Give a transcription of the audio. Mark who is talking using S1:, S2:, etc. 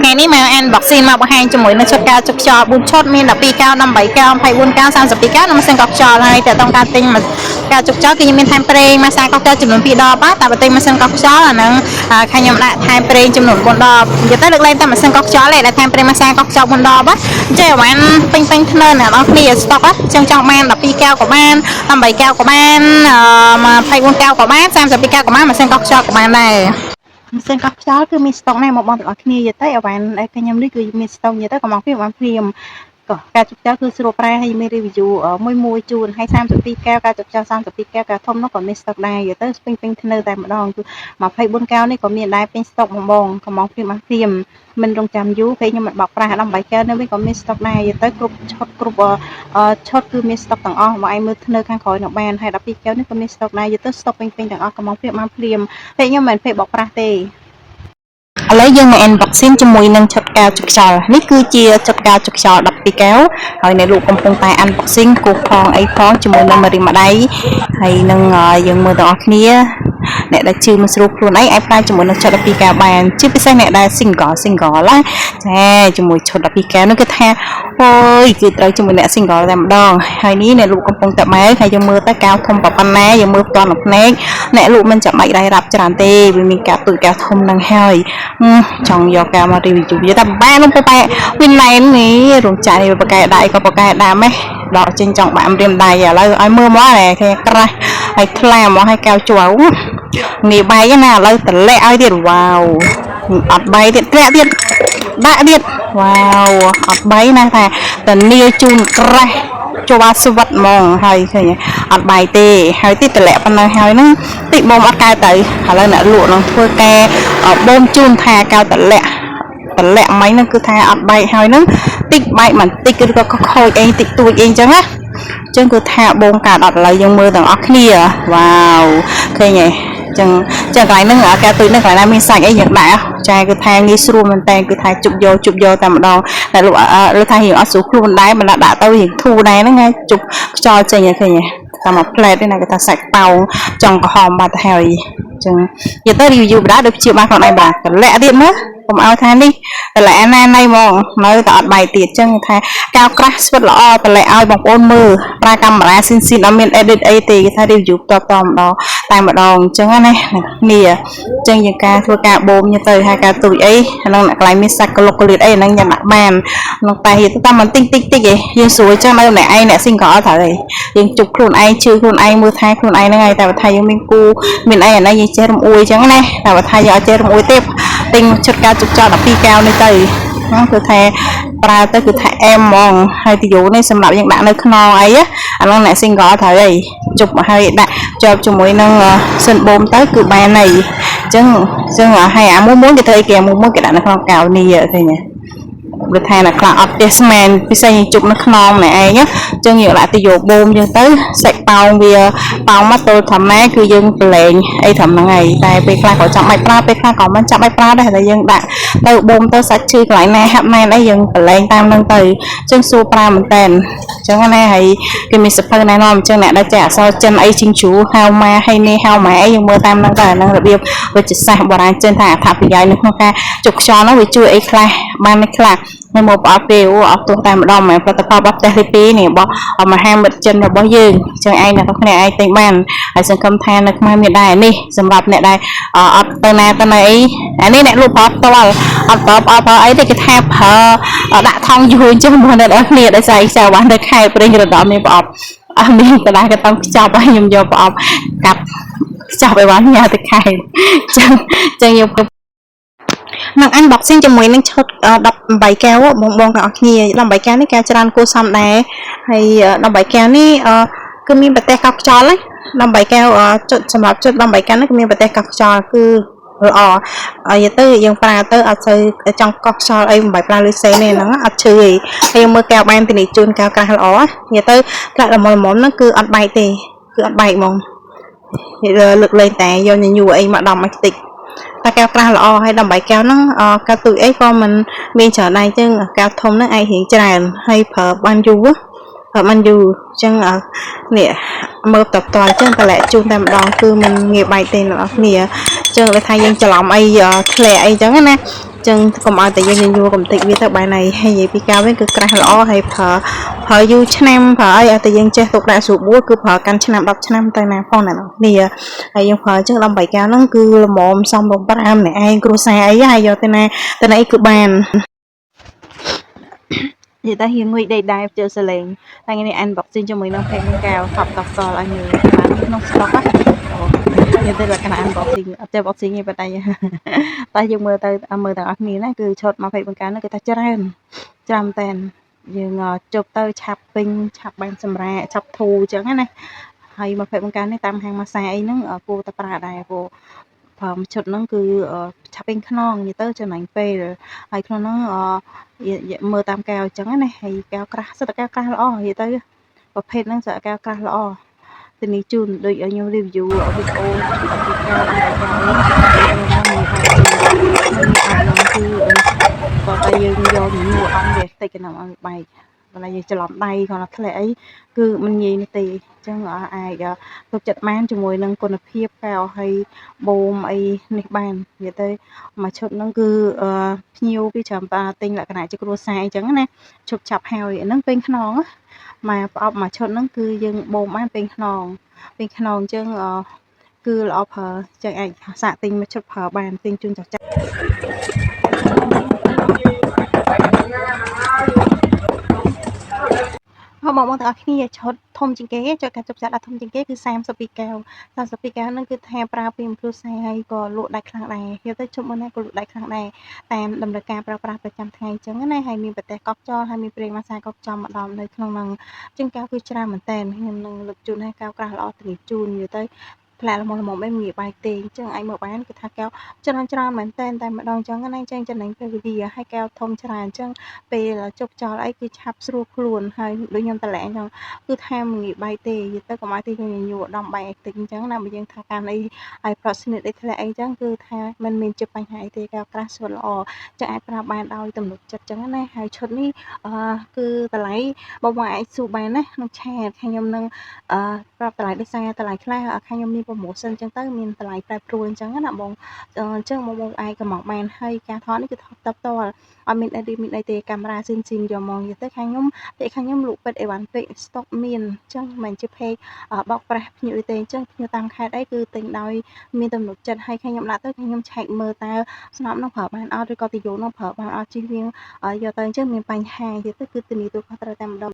S1: ថ្ងៃនេះមក unboxing មកបង្ហាញជាមួយនឹងឈុតកែវជុកខ្យល់4ឈុតមាន12កែវ18កែវ24កែវ32កែវនិងម៉ាស៊ីនកោសខ្យល់ហើយតើតងការទិញមកកែវជុកខ្យល់គឺខ្ញុំមានថែមប្រេងម៉ាសាកោសខ្យល់ចំនួន2ដបបាទតែបើទិញម៉ាស៊ីនកោសខ្យល់អាហ្នឹងខាងខ្ញុំដាក់ថែមប្រេងចំនួន4ដបនិយាយទៅលើកលែងតែម៉ាស៊ីនកោសខ្យល់ទេដែលថែមប្រេងម៉ាសាកោសខ្យល់4ដបបាទអញ្ចឹងអាវ៉ាន់ពេញពេញធ្នើអ្នកនរគ្នាស្តុកចឹងចង់បាន12កែវក៏បាន18កែវក៏បាន24កែវក៏បាន32កែវក៏បានម៉ាស៊ីនកោសខ្យល់ក៏បានដែរ ម៉ាស៊ីនកោសខ្យល់គឺមានស្តុកណែមកបងទាំងអស់គ្នាយល់ទៅអវ៉ាន់ឯខ្ញុំនេះគឺមានស្តុកយល់ទៅកំងព្រាមបានព្រាមក៏ការជុកចោលគឺស្រួលប្រែហើយមាន review មួយមួយជូនហើយ32កែវការជុកចោល32កែវការធំនោះក៏មានស្តុកដែរយល់ទៅពេញពេញធ្នើតែម្ដងគឺ24កែវនេះក៏មានដែរពេញស្តុកបងបងកំងព្រាមបានព្រាមមិនរងចាំយូរពេលខ្ញុំមិនបោកប្រាស់18កែវនេះវិញក៏មានស្តុកដែរយល់ទៅគ្រប់ឈុតគ្រប់ឈុតគឺមានស្តុកទាំងអស់មកឯងមើលធ្នើខាងក្រោយនោះបានហើយ12កែវនេះក៏មានស្តុកដែរយល់ទៅស្តុកពេញពេញទាំងអស់កំងព្រាមបានព្រាមពេលខ្ញុំមិនពេលបោកប្រាស់ទេ ឥឡូវយើងមក unboxing ជាមួយនឹងឈុតកែវជុកខ្យល់នេះគឺជាឈុតកែវជុកខ្យល់12កែវហើយអ្នកលោកកំពុងតែ unboxing គូសផងអីផងជាមួយនឹងម្រាមម្ដាយហើយនឹងយើងមើលទាំងអស់គ្នាអ្នកដែលជឿមិនស្រួលខ្លួនឯងអាចប្រើជាមួយនឹងឈុត12កែវបានជាពិសេសអ្នកដែល single single ណាចាជាមួយឈុត12កែវនោះគឺថាអូយគឺត្រូវជាមួយអ្នក single តែម្ដងហើយនេះអ្នកលោកកំពុងតែបែកហើយយើងមើលទៅកែវធំប៉ុណ្ណាយើងមើលផ្ទាល់នឹងភ្នែកអ្នកលក់មិនចាំបាច់រ៉ៃរាប់ច្រើនទេវាមានការទូចកែវធំនឹងហើយចង់យកកែវមក review និយាយតែបែនោះបែវាណែននេះរោងចក្រនេះវាបកែដៃក៏បកែដើមហ៎ដកចេញចង់បាក់រៀមដៃឥឡូវឲ្យមើលមកណែគេក្រាស់ហើយថ្លាមកហើយកែវជួវនេះបែកណាឥឡូវតម្លាក់ឲ្យទៀតវ៉ាវអត់បែកទៀតធ្លាក់ទៀតដាក់ទៀតវ៉ាវអត់បែកណាថាតនីជូនក្រាស់ជាប់ស្វិតហ្មងហើយឃើញអត់បាយទេហើយទីតម្លាក់ប៉ុណ្ណឹងហើយហ្នឹងតិចបូមអត់កែទៅឥឡូវអ្នកលក់នឹងធ្វើការបូមជូនថាកៅតម្លាក់តម្លាក់មិញហ្នឹងគឺថាអត់បែកហើយហ្នឹងតិចបែកបន្តិចឬក៏ខូចអីតិចតួចអីចឹងណាចឹងគឺថាបូមកើតអត់ឥឡូវយើងមើលទាំងអស់គ្នាវ៉ាវឃើញទេចឹងចឹងកន្លែងហ្នឹងកែទូចហ្នឹងកន្លែងណាមានសាច់អីយើងដាក់ចាគឺថាងាយស្រួលមែនតើគឺថាជប់យកជប់យកតែម្ដងតែលោកឬថារៀងអត់ស្រួលខ្លួនដែរមិនដាក់ទៅរៀងធូរដែរហ្នឹងហើយជប់ខ្យល់ចេញឃើញទេតាមមួយផ្លែតទេណាគេថាសាច់ប៉ោងចង់ក្រហមបាត់ទៅហើយចឹងនិយាយទៅ review បដាដូចជាបានខ្លួនឯងបាទតម្លាក់ទៀតមើលកុំឲ្យថានេះតម្លាក់ណាណៃហ្មងនៅតែអត់បាយទៀតចឹងថាកៅក្រាស់ស្វិតល្អតម្លាក់ឲ្យបងប្អូនមើលប្រើកាមេរ៉ាស៊ីនស៊ីនអត់មាន edit អីទេគេថា review តតម្ដងតែម្ដងអញ្ចឹងណាអ្នកគ្នាអញ្ចឹងយើងការធ្វើការបូមញទៅហើយការទូចអីហ្នឹងអ្នកកន្លែងមានសាច់កលុកកលៀតអីហ្នឹងញ៉ាំដាក់បានក្នុងតែទៅតាមបន្តិចតិចតិចឯងយើងស្រួលចឹងនៅម្នាក់ឯងអ្នក single អត់ត្រូវទេយើងជប់ខ្លួនឯងជឿខ្លួនឯងមើលថែខ្លួនឯងហ្នឹងហើយតែបើថាយើងមានគូមានអីអានេះយើងចេះរំអួយចឹងណាតែបើថាយើងអត់ចេះរំអួយទេទិញឈុតកែវជុកចោល12កែវនេះទៅហ្នឹងគឺថាប្រើទៅគឺថាអែមហ្មងហើយទីយូនេះសម្រាប់យើងដាក់នៅខ្នងអីអាហ្នឹងអ្នក single ត្រូវអីជប់មកហើយដាក់ជាប់ជាមួយនឹងសិនបូមទៅគឺបានហើយអញ្ចឹងអញ្ចឹងហើយអាមួយមួយគេធ្វើអីគេមួយមួយគេដាក់នៅក្នុងកៅនេះឃើញទេ វាថាអ្នកខ្លះអត់ផ្ទះស្មានពិសេសយើងជប់នៅខ្នងម្នាក់ឯងអញ្ចឹងយើងដាក់ទៅយកបូមយើងទៅសាច់ប៉ោងវាប៉ោងមកទល់ធម្មតាគឺយើងប្រឡែងអីត្រឹមហ្នឹងហើយតែពេលខ្លះក៏ចាំបាច់ប្រើពេលខ្លះក៏មិនចាំបាច់ប្រើដែរតែយើងដាក់ទៅបូមទៅសាច់ឈឺកន្លែងណាហាប់ណែនអីយើងប្រឡែងតាមហ្នឹងទៅអញ្ចឹងសួរប្រើមែនតើអញ្ចឹងណាហើយគេមានសភៅណែនាំអញ្ចឹងអ្នកដែលចេះអក្សរចិនអីជីងជ្រូហៅម៉ាហើយនេះហៅម៉ាអីយើងមើលតាមហ្នឹងទៅអាហ្នឹងរបៀបវិទ្យាសាស្ត្របុរាណចិនថាអត្ថប្រយោជន៍នៅក្នុងការជប់ខ្យល់ហ្នឹងវាជួយអីខ្លះបាននេះខ្លះនៅមកប្រអប់គេអូអត់ទោះតែម្ដងមែនផលិតផលរបស់ផ្ទះលេខ2នេះរបស់មហាមិត្តចិនរបស់យើងអញ្ចឹងឯងអ្នកទាំងគ្នាឯងទិញបានហើយសង្ឃឹមថានៅខ្មែរមានដែរនេះសម្រាប់អ្នកដែលអត់ទៅណាទៅណីអីអានេះអ្នកលក់ប្រអប់ផ្ទាល់អត់ប្រអប់អត់ប្រើអីទេគេថាប្រើដាក់ថង់យូរអញ្ចឹងមកអ្នកនរគ្នាដោយសារចៅបានទៅខែព្រេងរដំមានប្រអប់អត់មានកដាស់កតំខ្ចប់ហើយខ្ញុំយកប្រអប់កាប់ខ្ចប់ឲ្យបានញ៉ាទៅខែអញ្ចឹងអញ្ចឹងយើង នឹង unboxing ជាមួយនឹងឈុត18កែវបងបងទាំងអស់គ្នា18កែវនេះកែវច្រើនគួរសមដែរហើយ18កែវនេះគឺមានប្រទេសកោសខ្យល់18កែវចុចសម្រាប់ចុច18កែវនេះគឺមានប្រទេសកោសខ្យល់គឺល្អហើយទៅយើងប្រើទៅអត់សូវចង់កោសខ្យល់អីមិនបាច់ប្រើលុយសេនទេហ្នឹងអត់ឈឺទេហើយយើងមើលកែវបានទីនេះជូនកែវក្រាស់ល្អនិយាយទៅក្រាស់ល្មមល្មមហ្នឹងគឺអត់បែកទេគឺអត់បែកហ្មងលើកលែងតែយកញញួរអីមកដំឲ្យតិច តែកែវក្រាស់ល្អហើយដើម្បីកែវហ្នឹងកែវទូចអីក៏មិនមានច្រើនដែរអញ្ចឹងកែវធំហ្នឹងអាចរៀងច្រើនហើយប្រើបានយូរប្រើបានយូរអញ្ចឹងនេះមើលតផ្ទាល់អញ្ចឹងតម្លាក់ជូនតែម្ដងគឺមិនងាយបែកទេអ្នកនរគ្នាអញ្ចឹងដូចថាយើងច្រឡំអីធ្លាក់អីអញ្ចឹងណា ចឹងកុំឲ្យតែយើងញញួរកំតិចវាទៅបានហើយហើយនិយាយពីកែវវិញគឺក្រាស់ល្អហើយប្រើប្រើយូរឆ្នាំប្រើអីឲ្យតែយើងចេះទុកដាក់ស្រួលបួលគឺប្រើកាន់ឆ្នាំ10ឆ្នាំទៅណាផងអ្នកនរគ្នាហើយយើងប្រើចឹង18កែវហ្នឹងគឺល្មមសមបំប្រាំអ្នកឯងគ្រួសារអីហើយយកទៅណាទៅណាអីគឺបាននិយាយតែរៀងងុយដេកដែរជើសលេងតែថ្ងៃនេះ unboxing ជាមួយនឹង pack មួយកែវថប់តសល់ឲ្យមើលបានក្នុង stock ណានិយាយទៅលក្ខណៈ unboxing អត់ចេះ boxing ទេប៉ុន្តែតែយើងមើលទៅមើលទាំងអស់គ្នាណាគឺឈុត24កែវនោះគឺថាច្រើនច្រើនតែនយើងជប់ទៅឆាប់ពេញឆាប់បានសម្រាកឆាប់ធូរអញ្ចឹងណាហើយ24កែវនេះតាមហាងម៉ាសាអីហ្នឹងគួរតែប្រើដែរព្រោះប្រើមួយឈុតហ្នឹងគឺឆាប់ពេញខ្នងនិយាយទៅចំណេញពេលហើយក្នុងហ្នឹងមើលតាមកែវអញ្ចឹងណាហើយកែវក្រាស់សិតតែកែវក្រាស់ល្អនិយាយទៅប្រភេទហ្នឹងសិតតែកែវក្រាស់ល្អធានីជូនដូចឲ្យខ្ញុំ review វីដេអូពីកែវពីកែវអីខ្ញុំមានអាចនឹងគឺគាត់តែយើងយកញួរអំវាតិចកណ្ដាលឲ្យបែកបើយើងច្រឡំដៃគាត់ធ្លាក់អីគឺមិនងាយនោះទេអញ្ចឹងអាចទុកចិត្តបានជាមួយនឹងគុណភាពកែវហើយបូមអីនេះបាននិយាយទៅមួយឈុតហ្នឹងគឺភ្ញៀវគេច្រើនប្រើទិញលក្ខណៈជាគ្រួសារអញ្ចឹងណាឈប់ចាប់ហើយអាហ្នឹងពេញខ្នងមកប្រអប់មួយឈុតហ្នឹងគឺយើងបូមបានពេញខ្នងពេញខ្នងអញ្ចឹងគឺល្អប្រើអញ្ចឹងអាចសាកទិញមួយឈុតប្រើបានទិញជូនចាស់ចាស់ ហបងបងទាំងអស់គ្នាឈុតធំជាងគេចុចការជប់ចាត់ដល់ធំជាងគេគឺ32កែវ32កែវហ្នឹងគឺថាប្រើពីគ្រួសារហើយក៏លក់ដាច់ខ្លាំងដែរយកទៅជប់មុនណាក៏លក់ដាច់ខ្លាំងដែរតាមតម្រូវការប្រើប្រាស់ប្រចាំថ្ងៃអញ្ចឹងណាហើយមានប្រទេសកប់ចោលហើយមានប្រេងម៉ាសាកប់ចំមកដល់នៅក្នុងហ្នឹងអញ្ចឹងកែវគឺច្រើនមែនតើខ្ញុំនឹងលើកជូនឲ្យកែវក្រាស់ល្អធានាជូននិយាយទៅផ្លែល្មមល្មមអីមិនងាយបែកទេអញ្ចឹងអាចមើលបានគឺថាកែវច្រើនច្រើនមែនតើតែម្ដងអញ្ចឹងណាអញ្ចឹងចំណេញពេលវេលាហើយកែវធំច្រើនអញ្ចឹងពេលជប់ចោលអីគឺឆាប់ស្រួលខ្លួនហើយដូចខ្ញុំតម្លាក់អញ្ចឹងគឺថាមិនងាយបែកទេនិយាយទៅកុំឲ្យទីញញួរដំបែកតិចអញ្ចឹងណាបើយើងថាកាន់អីហើយប្រត់ស្នៀតអីធ្លាក់អីចឹងគឺថាมันមានជាបញ្ហាអីទេកែវក្រាស់ស្វិតល្អចឹងអាចប្រើបានដោយទំនុកចិត្តចឹងណាហើយឈុតនេះអឺគឺតម្លៃបងបងអាចសួរបានណាក្នុង chat ខ្ញុំនឹងអឺប្រាប់តម្លៃដោយសារតម្លៃខ្លះខាងខ្ញុំមាន promotion ចឹងទៅមានតម្លៃប្រែប្រួលអញ្ចឹងណាបងអញ្ចឹងបងបងអាចកំងបានហើយការថតនេះគឺថតតបតអត់មានអីមានអីទេកាមេរ៉ាស៊ីនស៊ីនយកមកនិយាយទៅខាងខ្ញុំពេលខាងខ្ញុំលក់ពិតអីវ៉ាន់ពេកស្តុកមានអញ្ចឹងមិនជាពេកបោកប្រាស់ភ្ញៀវទេអញ្ចឹងភ្ញៀវតាមខេត្តអីគឺទិញដោយមានទំនុកចិត្តហើយខាងខ្ញុំដាក់ទៅខាងខ្ញុំឆែកមើលតើស្នប់នោះប្រើបានអត់ឬក៏ទយោនោះប្រើបានអត់ជិះវាងយកទៅអញ្ចឹងមានបញ្ហានិយាយទៅគឺធានាទូខុសត្រូវតែម្ដង។